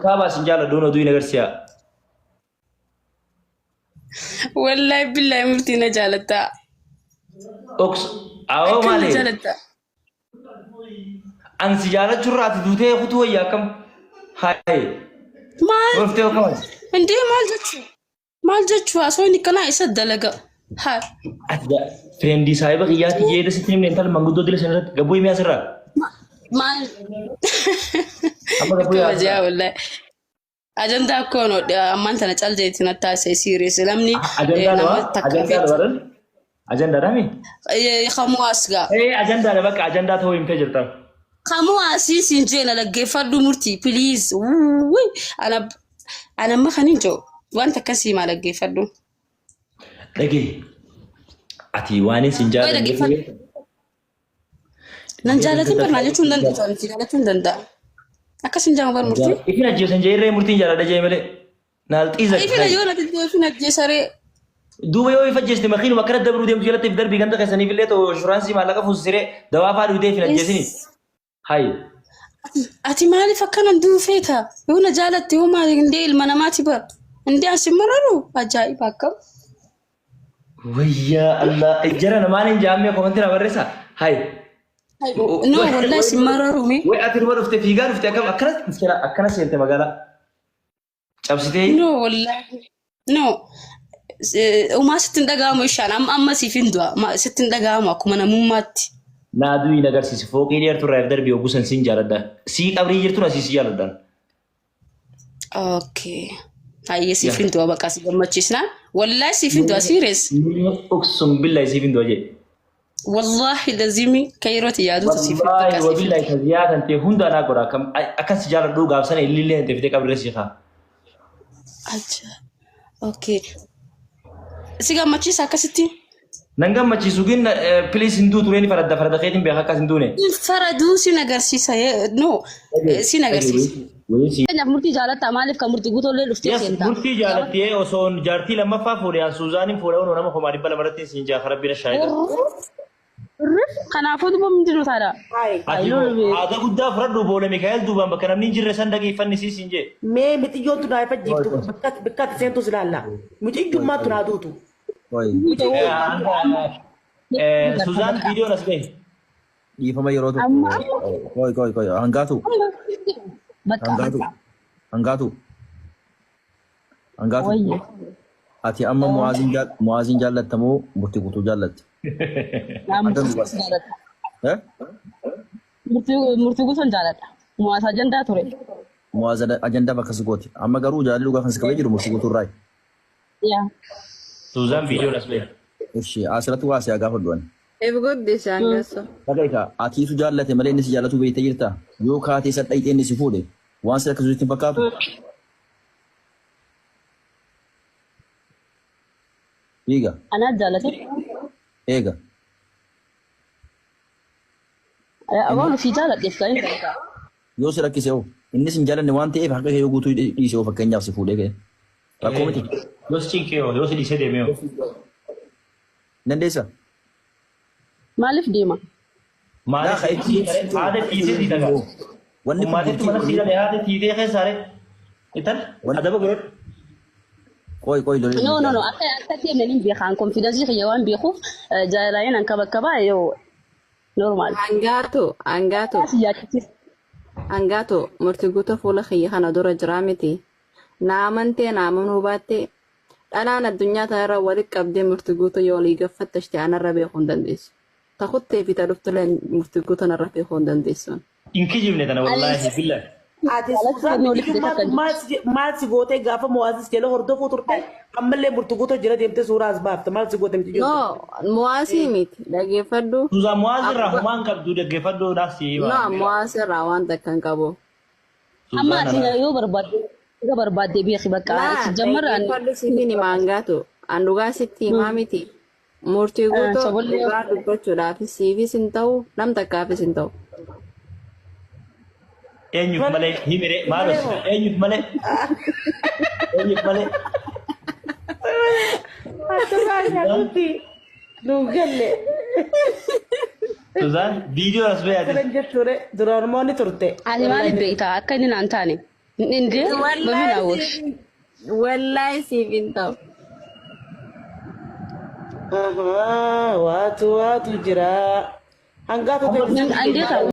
Kaabaa sin jaaladhu oduu hin agarsiisa. Wallaahi billaahi murtii na jaalattaa. Oks awoo Akkam na maali? jaalattaa. An si jaalachuurraa ati duutee kutuu wayya akkam? Haye. Maal? Dhuftee akkam? Indee maal jechuu? Maal jechuu haasoo inni kanaa isa dalaga. Haa. Ati friendii saahiba kiyyaatti jeeda sitti himne intala manguddoo dila sana irratti gabboo himee asirraa. Maal? Amma gabboo Akkam yaa ajaa'iba asirraa. wallaahi. Ajandaa koon ammaan tana cal jeetti na taasise serious namni Ajandaa nama dha takka ajandaa dha baran. Ajandaa dha mi? Kamuu as gaa. Ee ajandaa dha bakka ajandaa ta'uu himtee jirta. Kamuu asii siin jeena dhaggeeffadhu murtii please. Wuuy ana ana amma kan hin jiru wanta akkasii maa dhaggeeffadhu. Dhagee ati waan hin sin Wayi jaalanneef dhaggeeffadhu. Nan jaalatin barnaa jechuun hin dandeessu ani si jaalachuu hin danda'a. Akkas hin jaamu bar murtii. Ifin ajjeesan jee irree murtiin jaaladha jee malee. Naal xiiza. Ifina yoo nati ifina ajjeesaree. Duuba yoo if ajjeeste makiinuma akkana dabruu deemtu jalatti if darbii ganda keessaniif illee ta'u inshuraansii maallaqa fuusisiree dawaa fa'aa dhugdee ifin ajjeesini. Hayi. Ati maaliif akkanan duufeeta? Yoo na jaalatte yoo maali indee ilma namaati bar. Indee asi mararu ajaa'iba akkam. Wayyaa Allah. Jara namaan hin jaammee komantii na barreessa. Hayi. No wallahi si mararu mi. Way ati dhuma dhufte fiigaa dhufte akkam akkana akkana seente magaalaa. Cabsitee. No wallahi. No. Umaa sitti hin dhaga'amu ishaan amma amma siif hin du'a sitti hin dhaga'amu akkuma namummaatti. Naa du'i na agarsiisi fooqii dheertu irraa if darbii oggusan siin jaaladha. Sii qabrii jirtu na sii si jaaladhaan. Okay. Hayyee siif hin du'a baqa si gammachiisnaan. Wallahi siif hin du'a serious. Uqsum billahi siif hin du'a jedhe. Wallahi lazimi kan yeroo yaadutu siif hin Wallaahi baqa siif hin wabillahi du'a. taziyaa kan ta'e hundaa naa godha akkam akkas si jaaladhu gaafsana illillee hin teefitee qabrii sii kaa. Aja. Okay. Si gammachiisa akkasitti? Nan gammachiisu gin please hin duutu reeni faradda farada keetiin beeka akkas hin duune. Faraduu sin agarsiisa. No, sin agarsiisa. Fakkeenyaaf murtii jaalattaa maaliif kan murtii guutuu dhuftee Yes, seentaa? murtii jaalattee osoo jaartii lammaffaa fuudhe an Suuzaaniin fuudhe onoo nama 200,000 irratti siin jaa rabbiin shaahida. Kanaafuu duba hundinuu taadha. Hayi. Ati haada guddaa fudhadhu boole Mikaa'el duubaan bakka namni hin jirre san dhaqii fannisii siin jee. Mee mixiyyoon tun haa ifajjiiftu bakka ati seentus ilaalla. Mixiyyummaan tun haa duutu. Suzaan viidiyoon as gahe. Dhiifama yeroo tokko. Qoy qoy qoy hangaatu. Hangaatu. Hangaatu. Hangaatu. Ati amma Mu'aaziin jaallatta moo murtii guutuu jaallatta? Adda nu baasa. Eh? Murtii guutuun jaaladha. Mu'aaz ajandaa ture. Mu'aaz ajandaa bakka si gooti. Amma garuu jaalalli dhugaa kan si qabee jiru murtii guutuu irraayi. Yaa. Suzaan viidiyoon as gahe. Ishi asirratti waa si haa gaafadhu ani. If guddise hangasu. Dhaga'i kaa atiitu jaallate malee inni si jaallatu beektee jirta. Yoo kaatee isa dhayxee inni si fuudhe waan si rakkisu sitti hin fakkaatu? Eega. Anaa jaalate. Eega. Waan ofii jaaladheef kan inni ta'e. Yoo si rakkise hoo? Inni sin jaalanne waan ta'eef harka kee yoo guutuu dhiise hoo fakkeenyaaf si fuudhee ka'e. Rakkoo miti. Yoo si cinqee hoo yoo si dhiisee deemee hoo. Hin dandeessaa? Maaliif deema? Maaliif Laa, dhiisee haada dhiisee si dhagaa. Wanni kun Ummaatitti mana bultii sii dhalee haada tiitee keessaa ree. Ital adaba godhadhu. Qoy qoy lolee. No, no, no. Akka akka deemne ni beekaan. Konfiidensii kiyya waan beekuuf jaalalaayin an kaba kabaa yoo normaal. Hangaatu hangaatu Si yaachisiisa. hangaatu murtii guutuu fuula kiyya kana dura jiraa miti. Na amantee na amanuu baattee dhalaan addunyaa tanarra walitti qabdee murtii guutuu yoo olii gaffattashte anarra beekuu hin dandeessu. Ta kuttee fi ta dhuftullee murtii guutuu anarra beekuu hin dandeessu. Hin kijibne tana wallaahi billahi. Ati Suzaan mixiyyummaan maal si gootee gaafa Mu'aazis jala hordofuu turte ammallee murtii guutuu jala deemtee suuraa as baafte maal si goote mixiyyoon No, muwaasii miti dhageeffadhu. Suzaan Mu'aaz irraa homaa hin qabdu dhaggeeffadhu naaf si hima. No, muwaasii irraa waan takka hin qabu. Amma ati yoo barbaadde yoo barbaadde beeki bakka Laa, jammara ani. dhaggeeffadhu siifin hima hangaatu. An dhugaa sitti himaa miti. Murtii guutuu Sobollee dhugaa dubbachuudhaafis siifis hin ta'u, nam takkaafis hin ta'u. Eenyuuf malee himire maalos eenyuuf malee eenyuuf malee. Asirraa nyaatutti nuuf galle. Suzaan viidiyoo as ba'e Akkana ati. jetture duraan immoo ni turte. Ati maaliif beektaa akka inni naan taane? Indee bamin Wallaahi awwash. Wallaahi siif hin ta'u. Ahaa, waatu waatu jira. Hangaatu Andee ta'u.